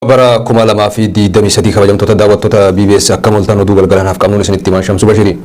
Bara 2023 kabajamtoota daawwattoota BBS akkam ooltan, oduu galgalanaaf qabnuun isinitti himaa, Shamsu Bashirii.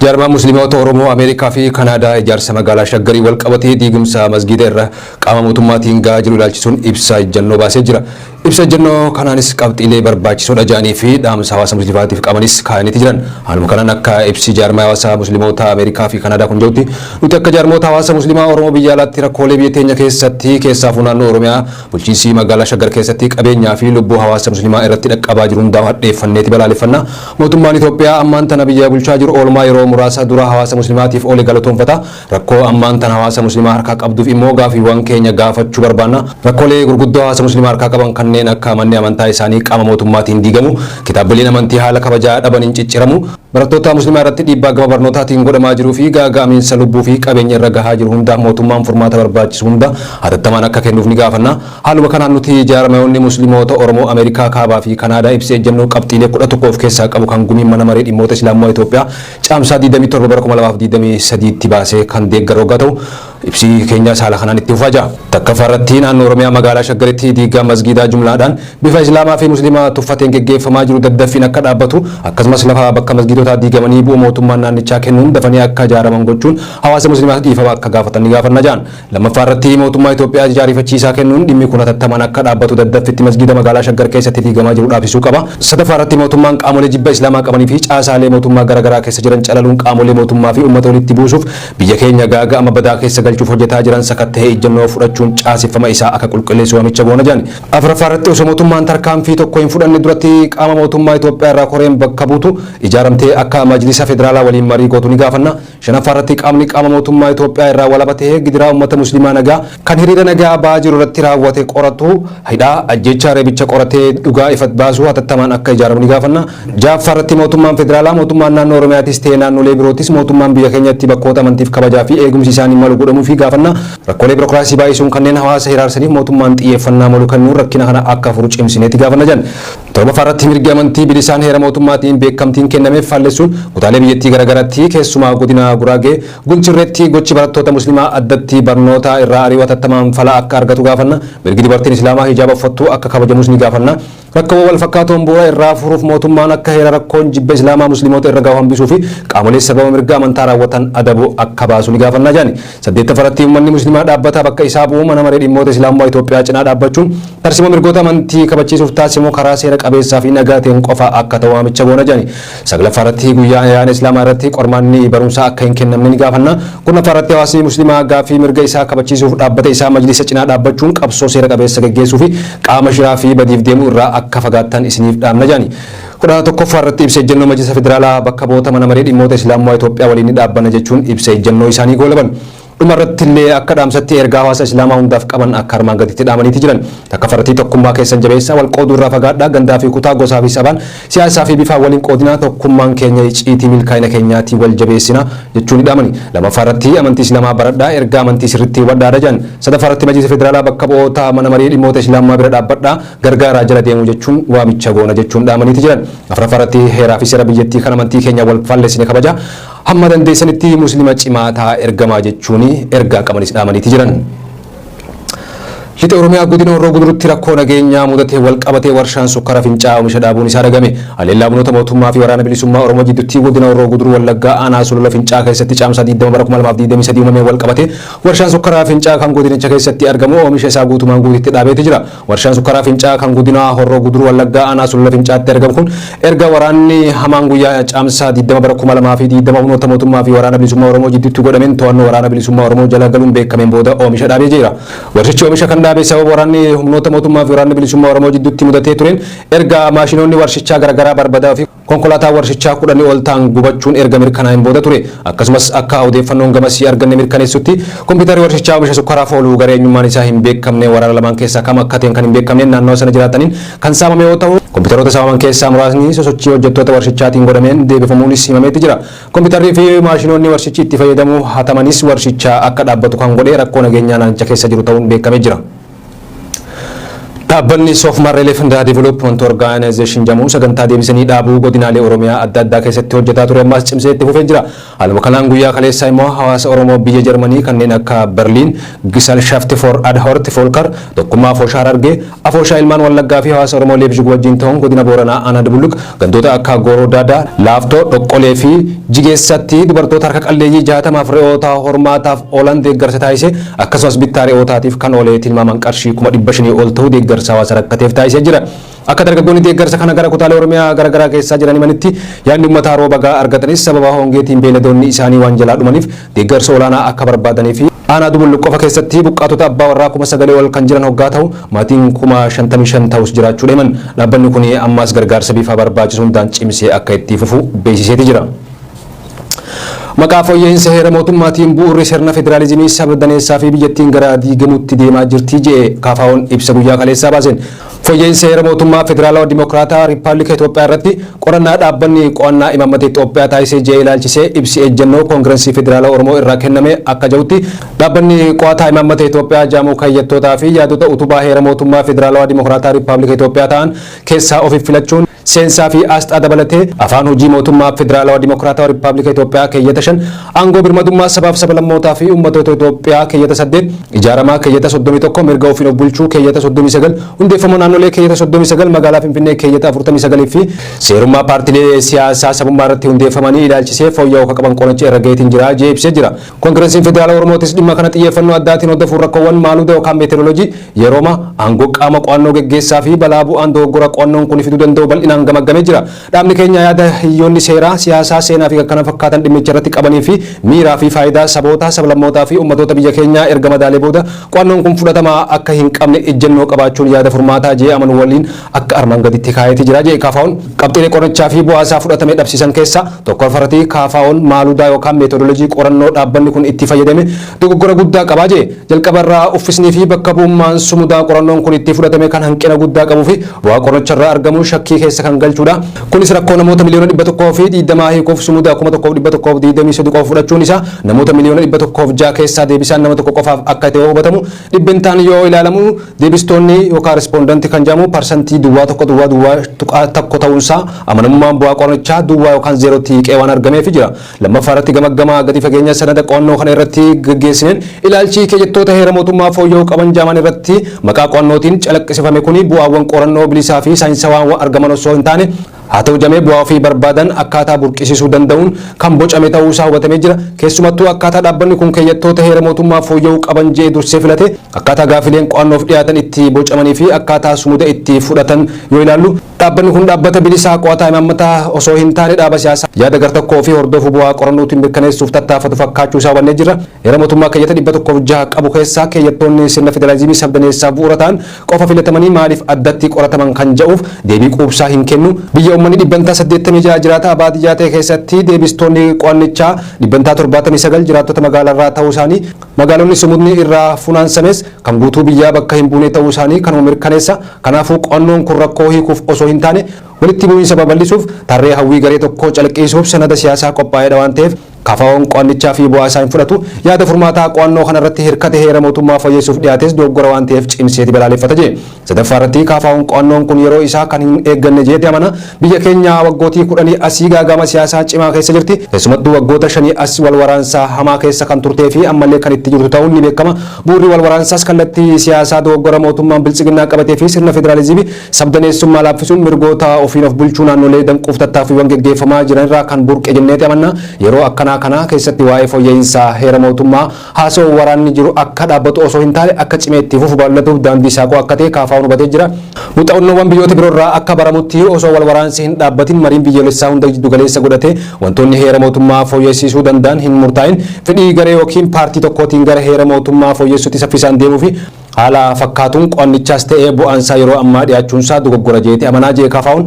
Jaarmaan Musliimoota Oromoo Ameerikaa fi Kanaadaa ijaarsa magaalaa Shaggarii wal qabatee diigumsa masgiida irra qaama mootummaatiin gahaa jiru ilaalchisuun ibsa ejjennoo baasee jira. Ibsa ejjennoo kanaanis qabxiilee barbaachisoodha jedhanii fi dhaamsa hawaasa musliimaatiif qabanis kaa'aniiti jiran. Haaluma kanaan akka ibsi jaarmaa hawaasa Musliimoota Ameerikaa fi Kanaadaa kun jedhutti, nuti akka jaarmoota hawaasa Musliimaa Oromoo biyya alaatti rakkoolee biyya teenya keessatti, keessaafuu naannoo Oromiyaa bulchiinsi magaalaa Shaggar keessatti qabeenyaa fi lubbuu hawaasa Musliimaa irratti dhaqqabaa jiru hundaa hadheeffanneeti balaaleffanna. Mootummaan Itoophiyaa ammaan tana biyya bulchaa jiru oolmaa yeroo muraasa dura hawaasa Musliimaatiif oole galatoonfata. Rakkoo ammaan tana hawaasa Musliimaa harkaa qabduuf immoo gaafiiwwan keenya gaafachuu barbaanna. Rakkoolee gurguddoo hawaasa Musliimaa harkaa qaban kanneen akka manni amantaa isaanii qaama mootummaatiin diigamu, kitaabileen amantii haala kabajaa dhabaniin cicciramu, barattoota Musliimaa irratti dhiibbaa gama barnootaatiin godhamaa jiruu fi gaaga'amiinsa lubbuu fi qabeenya irra gahaa jiru hundaaf mootummaan furmaata barbaachisu hunda hatattamaan akka kennuuf ni gaafanna. Haaluma kanaan nuti jaarmayoonni Musliimoota Oromoo Ameerikaa Kaabaa fi Kanaadaa ibsa ejjennoo qabxiilee 11 of keessaa qabu kan gumiin mana maree dhimmoota Islaamummaa Itoophiyaa Caamsaa 27 bara 2023tti baasee kan deeggaru hoggaa ta'u, ibsi keenyaas haala kanaan itti fufaa jira. Takkaffaa irratti, naannoo Oromiyaa magaalaa Shaggaritti diigaa masgiidaa jumlaadhaan bifa Islaamaa fi Musliimaa tuffateen geggeeffamaa jiru daddaffiin akka dhaabbatu, akkasumas lafa bakka masgiidotaa diigamanii bu'u mootummaan naannichaa kennuun dafanii akka ijaaraman gochuun hawaasa Musliimaa dhiifama akka gaafatan ni gaafanna jedhan. Lammaffaa irratti, mootummaa Itoophiyaa ajaja ariifachiisaa kennuun dhimmi kun hatattamaan akka dhaabbatu, daddaffitti masgiida magaalaa Shaggar keessatti diigamaa jiru dhaabsisuu qaba. Sadaffaa irratti, mootummaan qaamolee jibba Islaamaa qabanii fi caasaalee mootummaa garaagaraa keessa jiran calaluun qaamolee mootummaa fi uummata walitti buusuuf biyya keenya gaaga'ama badaa keessa galchuuf hojjetaa jiran sakatta'ee ejjennoo fudhachuun caaseffama isaa akka qulqulleessu waamicha goona jedhan. Afuraffaa irratti, osoo mootummaan tarkaanfii tokko hin fudhanne duratti qaama mootummaa Itoophiyaa irraa koreen bakka buutu ijaaramtee akka Majlisa Federaalaa waliin marii gootu ni gaafanna. Shanaffaa irratti, qaamni qaama mootummaa Itoophiyaa irraa walaba ta'ee gidiraa uummata Musliimaa nagaa kan hiriira nagaa ba'aa jiru irratti raawwate qoratu, hidhaa, ajjeechaa, reebicha qoratee dhugaa ifa baasuu hatattamaan akka ijaaramu ni gaafanna. Ja'affaa irratti, mootummaan federaalaa, mootummaan naannoo Oromiyaatis ta'ee naannolee birootis mootummaan biyya keenyatti bakkoota amantiif kabajaa fi eegumsi isaanii malu godhamuu fi gaafanna. Rakkoolee birookiraasii baay'isuun kanneen hawaasa hiraarsaniif mootummaan xiyyeeffannaa malu kennuun rakkina kana akka furu cimsineeti gaafanna jedhan. Torbaffaa irratti, mirgi amantii bilisaan heera mootummaatiin beekamtiin kennameef faallessuun kutaalee biyyattii garaagaratti, keessumaa godina Guraagee Gulchirreetti gochi barattoota Musliimaa addatti barnoota irraa ari'uu hatattamaan fala akka argatu gaafanna. Mirgi dubartiin Islaamaa hijaaba uffattuu akka kabajamus ni gaafanna. Rakkoowwan wal fakkaatoon bu'uura irraa furuuf mootummaan akka heera rakkoon jibba Islaamaa Musliimoota irra gahu hambisuu fi qaamolee sababa mirga amantaa raawwatan adabu akka baasu ni gaafanna jedhani. Saddeettaffaa irratti, uummanni Musliimaa dhaabbata bakka isaa bu'u mana maree dhimmoota Islaamummaa Itoophiyaa cinaa dhaabbachuun tarsiimoo mirgoota amantii kabachiisuuf taasifamu karaa seera qabeessaa fi nagaa ta'een qofa akka ta'u waamicha goona jedhani. Saglaffaa irratti, guyyaa ayyaana Islaamaa irratti qormaanni barumsaa akka hin kennamne ni gaafanna. 10ffaa irratti, hawaasni Musliimaa gaaffii mirga isaa kabachiisuuf dhaabbata isaa Majlisa cinaa dhaabbachuun qabsoo seera qabeessa geggeessuu fi qaama shiraa fi badiif deemuu irraa akka fagaattan isiniif dhaamna jedhani. 11ffaa irratti, ibsa ejjennoo Majlisa Federaalaa bakka bu'oota mana maree dhimmoota Islaamummaa Itoophiyaa waliin ni dhaabbanna jechuun ibsa ejjennoo isaanii goolaban. Dhuma irratti illee akka dhaamsatti ergaa hawaasa Islaamaa hundaaf qaban akka armaan gaditti dhaamaniiti jiran. Takkaffaa irratti, tokkummaa keessan jabeessaa, wal qooduu irraa fagaadhaa, gandaa fi kutaa, gosaa fi sabaan, siyaasaa fi bifaan waliin qoodinaa, tokkummaan keenya icciitii milkaa'ina keenyaatii, wal jabeessina jechuun ni dhaamani. Lammaffaa irratti, amantii Islaamaa baradhaa, ergaa amantii sirriitti hubadhaadha jedhan. Sadaffaa irratti, Majlisa Federaalaa bakka bu'oota mana marii dhimmoota Islaamaa bira dhaabbadhaa, gargaaraa, jala deemuu jechuun waamicha goona jechuun dhaamaniiti jiran. Afuraffaa irratti, heeraa fi seera biyyattii kan amantii keenya wal faallessine kabaja. Hamma dandeessanitti Muslima cimaa ta'a ergamaa jechuun ergaa qabanis dhaamaniiti jiran. Lixa Oromiyaa godina Horroo Gudurutti rakkoo nageenyaa mudatee wal qabatee warshaan sukkara Fincaa'aa oomisha dhaabuun isaa dhagame. Haleellaa humnoota mootummaa fi Waraana Bilisummaa Oromoo jidduutti godina Horroo Guduruu Wallaggaa aanaa Sulula Fincaa'aa keessatti Caamsaa 20 bara 2023 uumameen wal qabatee warshaan sukkaraa Fincaa'aa kan godinicha keessatti argamu oomisha isaa guutumaan guututti dhaabeeti jira. Warshaan sukkaraa Fincaa'aa kan godina Horroo Guduruu Wallaggaa aanaa Sulula Fincaa'aatti argamu kun erga waraanni hamaan guyyaa Caamsaa 20 bara 2020 humnoota mootummaa fi Waraana Bilisummaa Oromoo jidduutti godhameen to'annoo Waraana Bilisummaa Oromoo jala galuun beekameen booda oomisha dhaabee jira. Warshichi oomisha kan dhaabe sababa waraanni humnoota mootummaa fi Waraanni Bilisummaa Oromoo jidduutti mudatee tureen erga maashinoonni warshichaa garaagaraa barbadaa fi konkolaataa warshichaa 10 ol ta'an gubachuun erga mirkanaa'een booda ture. Akkasumas akka odeeffannoon gamasii arganne mirkaneessutti, kompiitarri warshichaa oomisha sukkaraaf oolu garee eenyummaan isaa hin beekamne, waraana lamaan keessaa kam akka ta'e kan hin beekamneen naannawa sana jiraataniin kan saamame yoo ta'u, kompiitaroota saamaman keessaa muraasni sosochii hojjettoota warshichaatiin godhameen deebifamuunis himameeti jira. Kompiitarrii fi maashinoonni warshichi itti fayyadamu hatamanis warshichaa akka dhaabbatu kan godhe rakkoo nageenyaa naannicha keessa jiru ta'uun beekamee jira. Dhaabbanni Soofmar Relief and Development Organization jedhamu sagantaa deebisanii dhaabuu godinaalee Oromiyaa adda addaa keessatti hojjetaa ture ammas cimsee itti fufee jira. Haaluma kanaan guyyaa kaleessaa immoo hawaasa Oromoo biyya Jarmanii kanneen akka Berliin, Gesellschaft für Adhort Völker, Tokkummaa Afooshaa Harargee, Afooshaa Ilmaan Wallaggaa fi hawaasa Oromoo Leipzig wajjin ta'uun godina Booranaa Aanaa Dubulluq gandoota akka Gooroo Daadaa, Laaftoo, Dhoqqolee fi Jigeessatti dubartoota harka qalleeyyii 60f re'oota hormaataaf oolan deeggarsa taasise, akkasumas bittaa re'ootaatiif kan oolee tilmaaman qarshii 500,000 ol ta'u deeggarsa hawaasa rakkateef taasisee jira. Akka dargaggoonni deeggarsa kana gara kutaalee Oromiyaa gara garaa keessaa jiran himanitti, yaadni uummataa rooba gahaa argatanis sababa hongeetiin beeyladoonni isaanii waan jalaa dhumaniif deeggarsa olaanaa akka barbaadanii fi aanaa Dubulluq qofa keessatti buqqaatota abbaa warraa 9,000 ol kan jiran hoggaa ta'u, maatiin 55,000 ta'us jiraachuu himan. Dhaabbanni kun ammas gargaarsa bifa barbaachisu hundaan cimsee akka itti fufu beeksiseeti jira. Maqaa fooyya'insa heera mootummaatiin bu'uurri sirna federaalizimii saba daneessaa fi biyyattiin gara diigamutti deemaa jirti jedhe KFO'n ibsa guyyaa kaleessaa baaseen. Fooyya'insa heera mootummaa Federaalawaa Dimokiraataa Riippaabilika Itoophiyaa irratti qorannaa dhaabbanni qo'annaa imaammata Itoophiyaa taasisee jedhe ilaalchisee ibsi ejjennoo Koongirensii Federaalawaa Oromoo irraa kenname akka jedhutti, dhaabbanni qo'ataa imaammata Itoophiyaa jaamuu kayyattootaa fi yaadota utubaa heera mootummaa Federaalawaa Dimokiraataa Riippaabilika Itoophiyaa ta'an keessaa ofiif filachuun seensaa fi asxaa dabalatee afaan hojii mootummaa Federaalawaa Dimokiraatawaa Riippaabilika Itoophiyaa keeyyata 5, aangoo birmadummaa sabaaf sablammootaa fi uummattoota Itoophiyaa keeyyata 8, ijaaramaa keeyyata 31, mirga ofiin of bulchuu keeyyata 39, hundeeffama naannolee keeyyata 39, magaalaa Finfinnee keeyyata 49 fi seerummaa paartilee siyaasaa sabummaa irratti hundeeffamanii ilaalchisee fooyya'uu akka qaban qoricha irra gaheetiin jira jee ibsee jira. Koongirensiin Federaalawaa Oromootis dhimma kana xiyyeeffannoo addaatiin hordofuun rakkoowwan maaluuda yookaan meteoroloojii yerooma aangoo qaama qo'annoo geggeessaa fi balaa bu'aan dogoggora qo'annoon kun fiduu danda'u bal'inaan gamaggamee jira. Dhaabni keenya yaada hiyyoonni seeraa, siyaasaa, seenaa fi kan kana fakkaatan dhimmicha irratti qabanii fi miiraa fi faayidaa saboota, sablammootaa fi ummatoota biyya keenyaa erga madaalee booda qo'annoon kun fudhatama akka hin qabne ejjennoo qabaachuun yaada furmaataa jee amanu waliin akka armaan gaditti kaayetii jira jee KFO'n. Qabxiilee qorichaa fi bu'aa isaa fudhatame dhabsiisan keessaa tokkoffaratti, KFO'n maaluudaa yookaan meetodolojii qorannoo dhaabbanni kun itti fayyadame dogoggora guddaa qabaa jee. Jalqabarraa uffisnii fi bakka bu'ummaan sumudaa qorannoon kun itti fudhatame kan hanqina guddaa qabuu fi bu'aa qoricharraa argamu shakkii keessa kan galchuudha. Kunis rakkoo namoota 120,000,000 hiikuuf sumudaa 1,123 qofa fudhachuun isaa namoota 106,000,000 keessaa deebisaan nama tokko qofaaf akka ta'e hubatamu. Dhibbentaan yoo ilaalamu deebistoonni yookaan respondantii kan jedhamu 0.000.1% ta'uunsaa amanamummaan bu'aa qorichaa duwwaa yookaan zeerootti hiiqee waan argameef jira. Lammaffaa irratti, gamaggama gadi fageenya sanada qo'annoo kana irratti gaggeessineen ilaalchi keeyyattoota heera mootummaa fooyya'uu qaban jaaman irratti maqaa qo'annootiin calaqqisifame kuni bu'aawwan qorannoo bilisaa fi saayinsawaa argaman osoo hin taane, haa ta'u jamee bu'aa ofii barbaadan akkaataa burqisiisuu danda'uun kan bocame ta'uusaa hubatamee jira. Keessumattuu akkaataa dhaabbanni kun keeyyattoota heera mootummaa fooyya'uu qaban jee dursee filate, akkaataa gaafileen qo'annoof dhiyaatan itti bocamanii fi akkaataa sumuda itti fudhatan yoo ilaallu, dhaabbanni kun dhaabbata bilisaa qo'ataa imaammataa osoo hin taane dhaaba siyaasaa yaada gartokkoo fi hordofuu bu'aa qorannootiin mirkaneessuuf tattaafatu fakkaachuu isaa hubannee jirra. Heera mootummaa keeyyata 106 qabu keessaa keeyyattoonni sirna federaalizimii sabdaneessaa bu'uura ta'an qofa filatamanii maaliif addatti qorataman kan jedhuuf deebii quubsaa hin kennu. Biyya uummanni 86% jiraata baadiyyaa ta'e keessatti deebistoonni qo'annichaa 79% jiraattota magaalaarraa ta'uu isaanii, magaalonni sumudni irraa funaansames kan guutuu biyyaa bakka hin buune ta'uu isaanii kanuma mirkaneessa. Kanaafuu qo'annoon kun rakkoo hiikuuf osoo hin taane walitti bu'iinsa babal'isuuf, tarree hawwii garee tokkoo calaqqisiisuuf sanada siyaasaa qophaa'edha waan ta'eef KFO'n qo'annichaa fi bu'aa isaa hin fudhatu. Yaada furmaataa qo'annoo kanarratti hirkate heera mootummaa fooyyessuuf dhiyaates dogoggora waan ta'eef cimseeti balaaleffata jee. Sadaffaa irratti, KFO'n qo'annoon kun yeroo isaa kan hin eegganne jeeti amana. Biyya keenya waggootii 10 asii gaagama siyaasaa cimaa keessa jirti. Keessumattuu waggoota 5 as wal waraansaa hamaa keessa kan turtee fi ammallee kan itti jirtu ta'uun ni beekama. Bu'uurri wal waraansaas kallattii siyaasaa dogoggora mootummaan biltsiginnaa qabatee fi sirna federaalizimii sabdaneessummaa laaffisuun mirgoota ofiin of bulchuu naannolee danquuf tattaaffiiwwan geggeeffamaa jiran irraa kan burqe jenneeti amanna. Yeroo akkanaa kana keessatti waa'ee fooyya'insa heera mootummaa haasa'u waraanni jiru akka dhaabbatu osoo hin taane akka cimee itti fufu bal'atuuf daandii saaquu akka ta'e KFO'n hubatee jira. Muuxannoowwan biyyoota biroorraa akka baramutti osoo wal waraansi hin dhaabbatin mariin biyyoolessaa hunda giddu galeessa godhatee wantoonni heera mootummaa fooyyessiisuu danda'an hin murtaa'in fedhii garee yookiin paartii tokkootiin gara heera mootummaa fooyyessuutti saffisaan deemuu fi haala fakkaatuun qo'annichaas ta'ee bu'aansaa yeroo ammaa dhiyaachuunsaa dogoggora jeete amanaa jee KFO'n.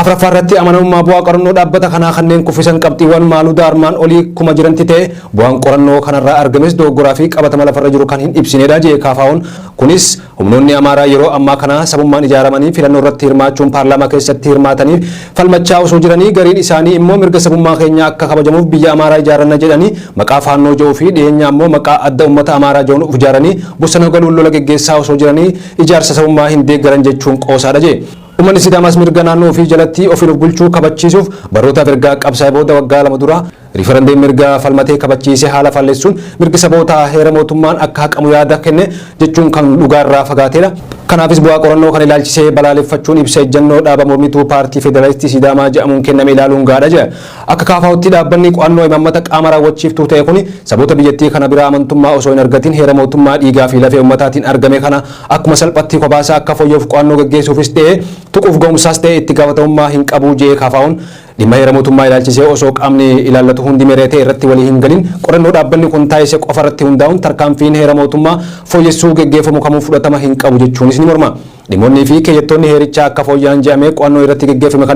Afraffaa irratti amanamummaa bu'aa qorannoo dhaabbata kanaa kanneen kuffisan qabxiiwwan maaluuda armaan olii kuma jiranti ta'e bu'aan qorannoo kanarraa argames dogoggoraa fi qabatama lafarra jiru kan hin ibsinedha jee KFO'n. Kunis humnoonni Amaaraa yeroo ammaa kana sabummaan ijaaramanii filannoo irratti hirmaachuun paarlaamaa keessatti hirmaatanii falmachaa osoo jiranii, gariin isaanii immoo mirga sabummaa keenya akka kabajamuuf biyya Amaaraa ijaaranna jedhanii maqaa Faannoo jedhuu fi dhiyeenya ammoo maqaa Adda Uummata Amaaraa jedhuun of ijaaranii bosona galuun lola geggeessaa osoo jiranii ijaarsa sabummaa hin deeggaran jechuun qoosaadha jee. Uummanni Sidaamaas mirga naannoo ofii jalatti ofiin of bulchuu kabachiisuuf barootaaf ergaa qabsaa'ee booda waggaa 2 dura riifarandee mirga falmatee kabachiisee haala faalleessuun mirgi saboota heera mootummaan akka haqamu yaada kenne jechuun kan dhugaarraa fagaateedha. Kanaafis bu'aa qorannoo kan ilaalchisee balaaleffachuun ibsa ejjennoo dhaaba mormituu paartii Federaalistii Sidaamaa jedhamuun kenname ilaaluun gaadha jedha. Akka KFO'tti dhaabbanni qo'annoo imaammata qaama raawwachiiftuu ta'e kuni saboota biyyattii kana biraa amantummaa osoo hin argatin heera mootummaa dhiigaa fi lafee uummataatiin argame kana akkuma salphatti kophaasaa akka fooyya'uuf qo'annoo gaggeessuufis ta'e tuquuf ga'umsaas ta'e itti gaafatamummaa hin qabu jee KFO'n. Dhimma heera mootummaa ilaalchisee osoo qaamni ilaallatu hundi mari'atee irratti walii hin galin qorannoo dhaabbanni kun taasise qofa irratti hundaa'uun tarkaanfiin heera mootummaa fooyyessuu geggeeffamu kamuu fudhatama hin qabu jechuunis ni morma. Dhimmoonnii fi keeyyattoonni heerichaa akka fooyya'an jedhamee qo'annoo irratti geggeeffame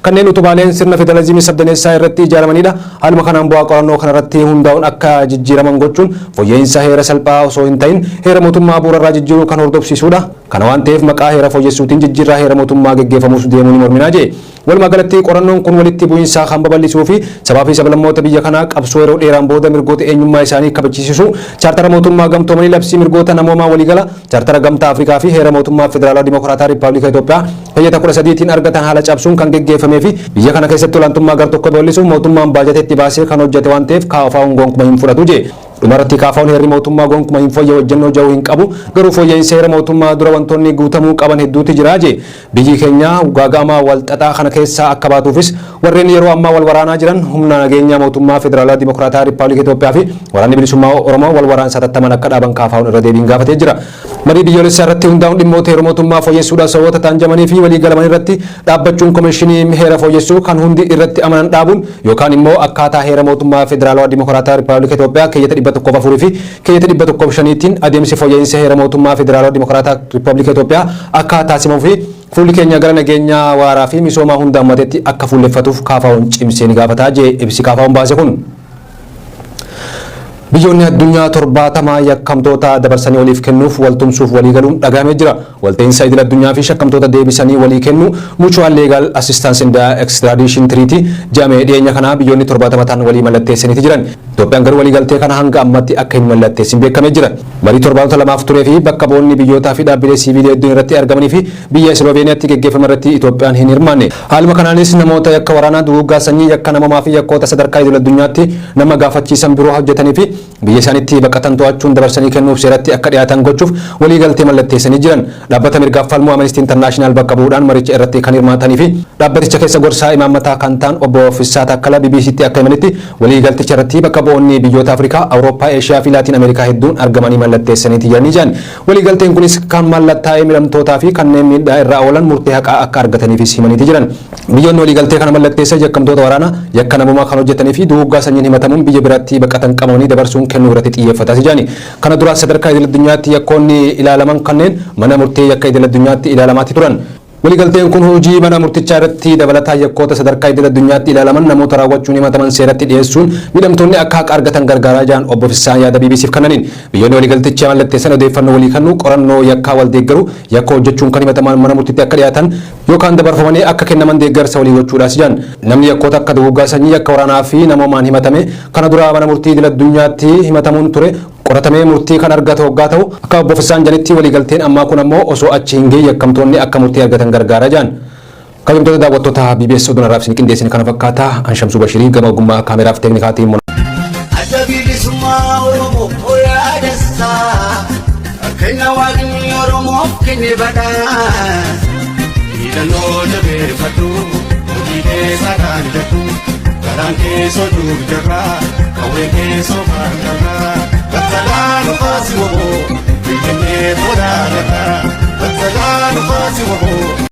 kanneen utubaaleen sirna federaalizimii sabdaneessaa irratti ijaaramanidha. Haaluma kanaan bu'aa qorannoo kanarratti hundaa'uun akka jijjiiraman gochuun fooyya'insa heera salphaa osoo hin ta'in heera mootummaa bu'uurarraa jijjiiruu kan hordofsiisudha. Kana waan ta'eef maqaa heera fooyyessuutiin jijjiirraa heera mootummaa geggeeffamuus deemuu ni morminaa jee. Walumaa galatti qorannoon kun walitti bu'iinsa kan babal'isuu fi sabaa fi sablammoota biyya kanaa qabsoo yeroo dheeraan booda mirgoota eenyummaa isaanii kabachiisu chaartara mootummaa gamtoomanii, labsii mirgoota namoomaa waliigala, chaartara Gamtaa Afrikaa fi heera mootummaa Federaalaa Dimokiraataa Riippaabilika Itoophiyaa keeyyata 13tiin argatan haala cabsuun kan geggeeffamee fi biyya kana keessatti olaantummaa gar tokko babal'isuuf mootummaan baajata itti baasee kan hojjete waan ta'eef KFO'n gonkumaa hin fudhatu jee. Dhumarratti KFO'n heerri mootummaa gonkumaa hin fooyya'u ejjennoo jedhu hin qabu, garuu fooyya'insa heera mootummaa dura wantoonni guutamuu qaban hedduutu jira jee. Biyyi keenya gaaga'ama wal xaxaa kana keessaa akka baatuufis warreen yeroo ammaa wal waraanaa jiran humna nageenyaa mootummaa Federaalaa Dimokiraataa Riippaabilika Itoophiyaa fi waraanni bilisummaa Oromoo wal waraansa hatattaman akka dhaaban KFO'n irra deebiin gaafatee jira. Marii biyyoolessaa irratti hundaa'uun dhimmoota heera mootummaa fooyyessuudhaaf sababoota ta'an jamanii fi walii galaman irratti dhaabbachuun komishinii heera fooyyessuu kan hundi irratti amanan dhaabuun yookaan immoo akkaataa heera mootummaa Federaalawaa Dimokiraataa Riippaabilika Itoophiyaa keeyyata 104 fi keeyyata 105tiin adeemsi fooyya'insa heera mootummaa Federaalawaa Dimokiraataa Riippaabilika Itoophiyaa akka taasifamuu fi fuulli keenya gara nageenyaa waaraa fi misoomaa hunda hammatetti akka fuulleffatuuf KFO'n cimsee ni gaafataa jee ibsi KFO'n baase kun. Biyyoonni addunyaa 70 yakkamtoota dabarsanii waliif kennuuf waltumsuuf walii galuun dhagahamee jira. Walta'iinsa idil addunyaa fi shakkamtoota deebisanii walii kennu Mutual Legal Assistance and Extradition Treaty jedhamee dhiyeenya kanaa biyyoonni 70 ta'an walii mallatteessaniiti jiran. Itoophiyaan garuu waliigaltee kana hanga ammatti akka hin mallatteessin beekamee jira. Marii torbaanota 2f turee fi bakka bu'oonni biyyootaa fi dhaabbilee siiviilii hedduun irratti argamanii fi biyya Sloveeniyaatti geggeeffame irratti Itoophiyaan hin hirmaanne. Haaluma kanaanis namoota yakka waraanaa, duguuggaa sanyii, yakka namoomaa fi yakkoota sadarkaa idil addunyaatti nama gaafachiisan biroo hojjetanii fi biyya isaaniitti baqatan to'achuun dabarsanii kennuuf seeratti akka dhiyaatan gochuuf waliigaltee mallatteessanii jiran. Dhaabbata mirgaaf falmuu Amnesty International bakka bu'uudhaan maricha irratti kan hirmaatanii fi dhaabbaticha keessa gorsaa imaammataa kan ta'an obbo Fissaa Takkala BBCtti akka himanitti waliigalticha irratti bakka bu'oonni biyyoota Afrikaa, Awurooppaa, Eeshiyaa fi Laatiin Ameerikaa hedduun argamanii mallatteessaniiti jiranii jiran. Waliigalteen kunis kan mallattaa'ee miidhamtootaa fi kanneen miidhaa irraa oolan murtee haqaa akka argataniifis himaniiti jiran. Biyyoonni waliigaltee kana mallatteessan yakkamtoota waraanaa, yakka namoomaa kan hojjetanii fi duguuggaa sanyiin himatamuun biyya biraatti baqatan qabamanii dabarsuun kennuu irratti xiyyeeffataa jirani. Kana dura sadarkaa idil addunyaatti yakkoonni ilaalaman kanneen mana murtee yakka idil addunyaatti ilaalamaatti turan. Waliigalteen kun hojii mana murtichaa irratti dabalataa yakkoota sadarkaa idil addunyaatti ilaalaman namoota raawwachuun himataman seeratti dhiyeessuun miidhamtoonni akka haqa argatan gargaaraa jiran obbo Fissaan yaada BBCf kennaniin. Biyyoonni waliigalticha mallatteessan odeeffannoo walii kennu, qorannoo yakkaa wal deeggaru, yakka hojjechuun kan himataman mana murtiitti akka dhiyaatan yookaan dabarfamanii akka kennaman deeggarsa walii gochuudhaas jiran. Namni yakkoota akka duguuggaa sanyii, yakka waraanaa fi namoomaan himatame kana dura mana murtii idil addunyaatti himatamuun ture qoratamee murtii kan argatu hoggaa ta'u, akka obbo Fissaan jedhanitti waliigalteen ammaa kun ammoo osoo achi hin gahin yakkamtoonni akka murtii argatan gargaara jiran. Kabajamtoota daawwattoota BBS, oduun har'aaf isin qindeessine kana fakkaata. Anshamsuu Bashirii gama ogummaa kaameraaf teeknikaatiin Adda bilisummaa Oromoo yaadassaa kenna Waaqni Oromoof kenne badhaasa. Hidhannoo jabeeffadhu, hojii keessa kaandadhu, garaan keessoo duujarraa, qawwee keessoo faanjarraa, battalaa nufaasi woboo, finfinnee sodaarraa, battalaa nufaasi woboo.